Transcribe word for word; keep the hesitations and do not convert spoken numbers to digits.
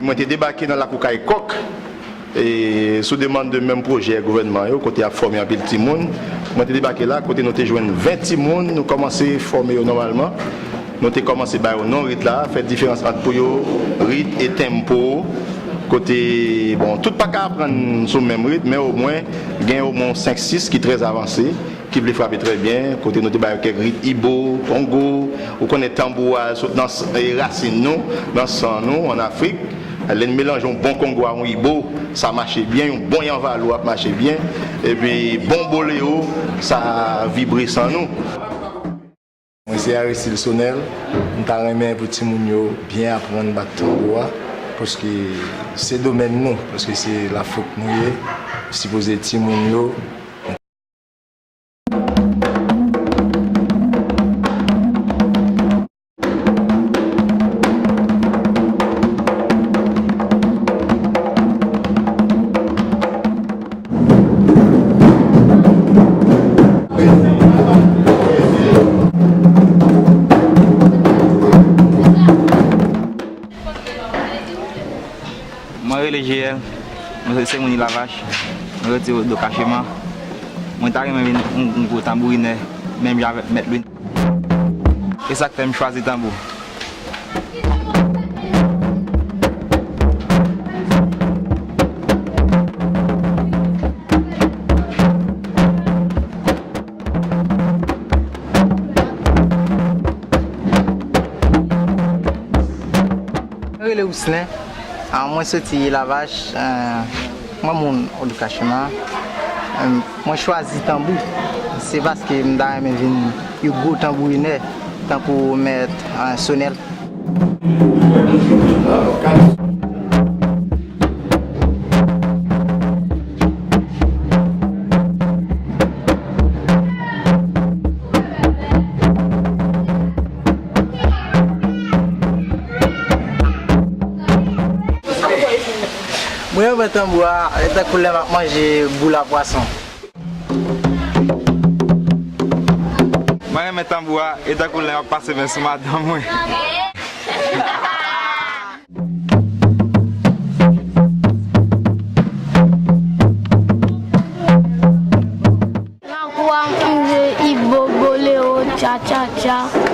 Mwen te debake nan lakou kay Kòk, e sou demann de menm pwojè gouvènman yo, kote y ap fòme anpil timoun. Mwen te debake la, kote nou te jwenn ven timoun, nou kòmanse fòme yo nòmalman. Nou te kòmanse ba yo non rit la, fè diferans ant pou yo, rit e tempo, kote, bon, tout pa ka aprann sou menm rit, men omwen, gen omwen senk sis ki trè avanse, ki vle frape trè byen, kote nou te ba yo kèk rit ibo, kongo, ou konnen tanbou a sot nan s-, e, rasin nou, nan san nou, ann Afrik. Lè n melanje yon bon kongo a yon ibo, sa mache byen, yon bon yanvalou ap mache byen, epi bon boleo, sa vibre san nou. Mwen se Aristide Sonel, m ta renmen pou timoun yo byen aprann bat tanbou a, paske se domèn nou, paske se Lafrik nou ye, sipoze timoun yo Mwen rele J L, mwen se moun Lavach, mwen rete Odo Kachema. Mwen ta renmen vin yon, yon gwo tanbourinè, menm jan avèk mèt Lwin. E sa k fè m chwazi tanbou. Mwen rele Ouslen. Ah, mwen soti Lavach. Ah, mwen moun Odo Kachema. Ah, mwen chwazi tanbou. Se paske m ta renmen vin yon gwo tanbourinè, tankou mèt, ah, Sonel. Mwen renmen tanbou a, e tankou lè m ap manje boul a pwason. Mwen renmen tanbou a, e tankou lè m ap pase men sou madanm mwen. Lakou a m jwe ibo, boleo, tchatchatcha.